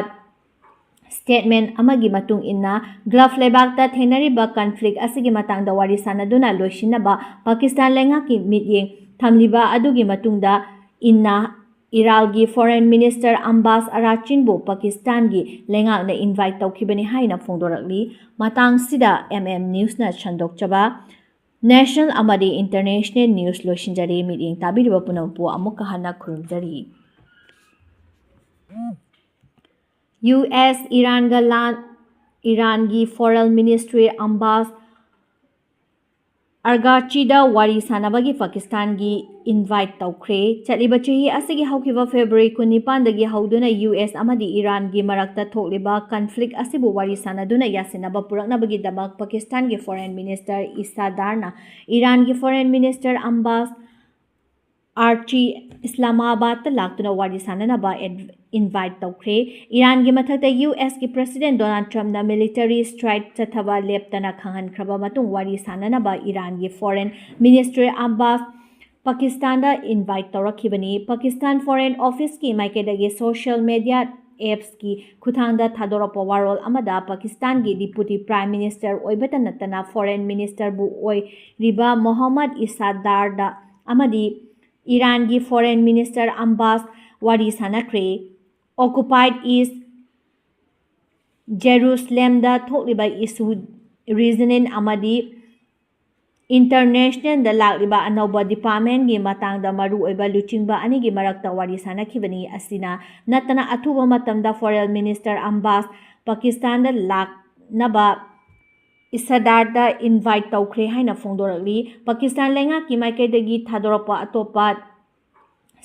ꯁ꯭ꯇꯦꯠꯃꯦꯟ ꯑꯃꯒꯤ ꯃꯇꯨꯡ ꯏꯟꯅ, ꯒꯜꯐ ꯂꯩꯕꯥꯛꯇ ꯊꯦꯡꯅꯔꯤꯕ ꯀꯟꯐ꯭ꯂꯤꯛ ꯑꯁꯤꯒꯤ ꯃꯇꯥꯡꯗ ꯋꯥꯔꯤ ꯁꯥꯟꯅꯗꯨꯅ ꯂꯣꯏꯁꯤꯟꯅꯕ ꯄꯥꯀꯤꯁꯇꯥꯟ ꯂꯩꯉꯥꯛꯀꯤ ꯃꯤꯠꯌꯦꯡ ꯊꯝꯂꯤꯕ ꯑꯗꯨꯒꯤ ꯃꯇꯨꯡꯗ ꯏꯟꯅ, ꯏꯔꯥꯜꯒꯤ ꯐꯣꯔꯦꯟ ꯃꯤꯅꯤꯁꯇꯔ ꯑꯝꯕꯥꯁ ꯑꯔꯥꯆꯤꯟꯕꯨ ꯄꯥꯀꯤꯁꯇꯥꯟꯒꯤ ꯂꯩꯉꯥꯛꯅ ꯏꯟꯚꯥꯏꯠ ꯇꯧꯈꯤꯕꯅꯤ ꯍꯥꯏꯅ ꯐꯣꯡꯗꯣꯔꯛꯂꯤ꯫ ꯃꯇꯥꯡꯁꯤꯗ ꯑꯦꯝ ꯑꯦꯝ ꯅ꯭ꯌꯨꯁꯅ ꯁꯟꯗꯣꯛꯆꯕ ꯅꯦꯁꯅꯦꯜ ꯑꯃꯗꯤ ꯏꯟꯇꯔꯅꯦꯁꯅꯦꯜ ꯅ꯭ꯌꯨꯁ ꯂꯣꯏꯁꯤꯟꯖꯔꯦ꯫ ꯃꯤꯠꯌꯦꯡ ꯇꯥꯕꯤꯔꯤꯕ ꯄꯨꯝꯅꯃꯛꯄꯨ ꯑꯃꯨꯛꯀ ꯍꯟꯅ ꯈꯨꯔꯨꯝꯖꯔꯤ꯫ ꯌꯨ ꯑꯦꯁ ꯏꯔꯥꯟꯒ ꯂꯥꯟ, ꯏꯔꯥꯟꯒꯤ ꯐꯣꯔꯦꯟ ꯃꯤꯅꯤꯁꯇ꯭ꯔꯤ ꯑꯝꯕꯥꯁ ꯑꯔꯒꯥꯆꯤꯗ ꯋꯥꯔꯤ ꯁꯥꯟꯅꯕꯒꯤ ꯄꯥꯀꯤꯁꯇꯥꯟꯒꯤ ꯏꯟꯚꯥꯏꯠ ꯇꯧꯈ꯭ꯔꯦ꯫ ꯆꯠꯂꯤꯕ ꯆꯍꯤ ꯑꯁꯤꯒꯤ ꯍꯧꯈꯤꯕ ꯐꯦꯕ꯭ꯔꯨꯋꯥꯔꯤ ꯀꯨꯟꯅꯤꯄꯥꯟꯗꯒꯤ ꯍꯧꯗꯨꯅ ꯌꯨ ꯑꯦꯁ ꯑꯃꯗꯤ ꯏꯔꯥꯟꯒꯤ ꯃꯔꯛꯇ ꯊꯣꯛꯂꯤꯕ ꯀꯟꯐ꯭ꯂꯤꯛ ꯑꯁꯤꯕꯨ ꯋꯥꯔꯤ ꯁꯥꯟꯅꯗꯨꯅ ꯌꯥꯁꯤꯟꯅꯕ ꯄꯨꯔꯛꯅꯕꯒꯤꯗꯃꯛ ꯄꯥꯀꯤꯁꯇꯥꯟꯒꯤ ꯐꯣꯔꯦꯟ ꯃꯤꯅꯤꯁꯇꯔ ꯏꯁꯥꯗꯥꯔꯅ ꯏꯔꯥꯟꯒꯤ ꯐꯣꯔꯦꯟ ꯃꯤꯅꯤꯁꯇꯔ ꯑꯝꯕꯥꯁ ꯑꯥꯔꯆꯤ ꯏꯁꯂꯥꯃꯥꯕꯥꯗꯇ ꯂꯥꯛꯇꯨꯅ ꯋꯥꯔꯤ ꯁꯥꯅꯅꯕ ꯏꯟꯚꯥꯏꯠ ꯇꯧꯈ꯭ꯔꯦ꯫ ꯏꯔꯥꯟꯒꯤ ꯃꯊꯛꯇ ꯌꯨ ꯑꯦꯁꯀꯤ ꯄ꯭ꯔꯁꯤꯗꯦꯟ ꯗꯣꯅꯥꯜꯗ ꯇ꯭ꯔꯝꯞꯅ ꯃꯤꯂꯤꯇꯔꯤ ꯁ꯭ꯇ꯭ꯔꯥꯏꯛ ꯆꯠꯊꯕ ꯂꯦꯞꯇꯅ ꯈꯪꯍꯟꯈ꯭ꯔꯕ ꯃꯇꯨꯡ ꯋꯥꯔꯤ ꯁꯥꯅꯅꯕ ꯏꯔꯥꯟꯒꯤ ꯐꯣꯔꯦꯟ ꯃꯤꯅꯤꯁꯇ꯭ꯔꯤ ꯑꯕꯥꯁ ꯄꯥꯀꯤꯁꯇꯥꯟꯗ ꯏꯟꯚꯥꯏꯠ ꯇꯧꯔꯛꯈꯤꯕꯅꯤ꯫ ꯄꯥꯀꯤꯁꯇꯥꯟ ꯐꯣꯔꯦꯟ ꯑꯣꯐꯤꯁꯀꯤ ꯃꯥꯏꯀꯩꯗꯒꯤ ꯁꯣꯁꯤꯌꯦꯜ ꯃꯦꯗꯤꯌꯥ ꯑꯦꯞꯁꯀꯤ ꯈꯨꯠꯊꯥꯡꯗ ꯊꯥꯗꯣꯔꯛꯄ ꯋꯥꯔꯣꯜ ꯑꯃꯗ ꯄꯥꯀꯤꯁꯇꯥꯟꯒꯤ ꯗꯤꯄꯨꯇꯤ ꯄ꯭ꯔꯥꯏꯝ ꯃꯤꯅꯤꯁꯇꯔ ꯑꯣꯏꯕꯇ ꯅꯠꯇꯅ ꯐꯣꯔꯦꯟ ꯃꯤꯅꯤꯁꯇꯔꯕꯨ ꯑꯣꯏꯔꯤꯕ ꯃꯣꯍꯝꯃꯗ ꯏꯁꯥꯗꯥꯔꯗ ꯑꯃꯗꯤ ꯏꯔꯥꯟꯒꯤ ꯐꯣꯔꯦꯟ ꯃꯤꯅꯤꯁꯇꯔ ꯑꯝꯕꯥꯁ ꯋꯥꯔꯤ ꯁꯥꯅꯈ꯭ꯔꯦ꯫ ꯑꯣꯀꯨꯄꯥꯏꯗ ꯏꯁ ꯖꯦꯔꯨꯁꯂꯦꯝꯗ ꯊꯣꯛꯂꯤꯕ ꯏꯁꯨ ꯔꯤꯖꯅꯤꯡ ꯑꯃꯗꯤ ꯏꯟꯇꯔꯅꯦꯁꯅꯦꯜꯗ ꯂꯥꯛꯂꯤꯕ ꯑꯅꯧꯕ ꯗꯤꯄꯥꯔꯠꯃꯦꯟꯒꯤ ꯃꯇꯥꯡꯗ ꯃꯔꯨꯑꯣꯏꯕ ꯂꯨꯆꯤꯡꯕ ꯑꯅꯤꯒꯤ ꯃꯔꯛꯇ ꯋꯥꯔꯤ ꯁꯥꯅꯈꯤꯕꯅꯤ꯫ ꯑꯁꯤꯅ ꯅꯠꯇꯅ ꯑꯊꯨꯕ ꯃꯇꯝꯗ ꯐꯣꯔꯦꯟ ꯃꯤꯅꯤꯁꯇꯔ ꯑꯝꯕꯥꯁ ꯄꯥꯀꯤꯁꯇꯥꯟꯗ ꯂꯥꯛꯅꯕ ꯏꯁꯥꯗꯥꯔꯗ ꯏꯟꯚꯥꯏꯠ ꯇꯧꯈ꯭ꯔꯦ ꯍꯥꯏꯅ ꯐꯣꯡꯗꯣꯔꯛꯂꯤ꯫ ꯄꯥꯀꯤꯁꯇꯥꯟ ꯂꯩꯉꯥꯛꯀꯤ ꯃꯥꯏꯀꯩꯗꯒꯤ ꯊꯥꯗꯣꯔꯛꯄ ꯑꯇꯣꯞꯄ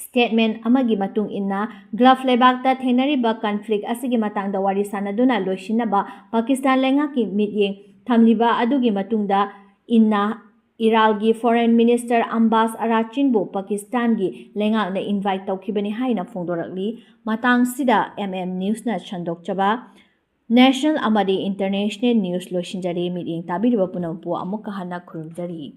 ꯁ꯭ꯇꯦꯠꯃꯦꯟ ꯑꯃꯒꯤ ꯃꯇꯨꯡ ꯏꯟꯅ, ꯒꯜꯐ ꯂꯩꯕꯥꯛꯇ ꯊꯦꯡꯅꯔꯤꯕ ꯀꯟꯐ꯭ꯂꯤꯛ ꯑꯁꯤꯒꯤ ꯃꯇꯥꯡꯗ ꯋꯥꯔꯤ ꯁꯥꯅꯗꯨꯅ ꯂꯣꯏꯁꯤꯟꯅꯕ ꯄꯥꯀꯤꯁꯇꯥꯟ ꯂꯩꯉꯥꯛꯀꯤ ꯃꯤꯠꯌꯦꯡ ꯊꯝꯂꯤꯕ ꯑꯗꯨꯒꯤ ꯃꯇꯨꯡꯗ ꯏꯟꯅ ꯏꯔꯥꯜꯒꯤ ꯐꯣꯔꯦꯟ ꯃꯤꯅꯤꯁꯇꯔ ꯑꯝꯕꯥꯁ ꯑꯔꯥꯆꯤꯟꯕꯨ ꯄꯥꯀꯤꯁꯇꯥꯟꯒꯤ ꯂꯩꯉꯥꯛꯅ ꯏꯟꯚꯥꯏꯠ ꯇꯧꯈꯤꯕꯅꯤ ꯍꯥꯏꯅ ꯐꯣꯡꯗꯣꯔꯛꯂꯤ꯫ ꯃꯇꯥꯡꯁꯤꯗ ꯑꯦꯝ ꯑꯦꯝ ꯅ꯭ꯌꯨꯁꯅ ꯁꯟꯗꯣꯛꯆꯕ ꯅꯦꯁꯅꯦꯜ ꯑꯃꯗꯤ ꯏꯟꯇꯔꯅꯦꯁꯅꯦꯜ ꯅ꯭ꯌꯨꯁ ꯂꯣꯏꯁꯤꯟꯖꯔꯦ꯫ ꯃꯤꯠꯌꯦꯡ ꯇꯥꯕꯤꯔꯤꯕ ꯄꯨꯝꯅꯃꯛꯄꯨ ꯑꯃꯨꯛꯀ ꯍꯟꯅ ꯈꯨꯔꯨꯝꯖꯔꯤ꯫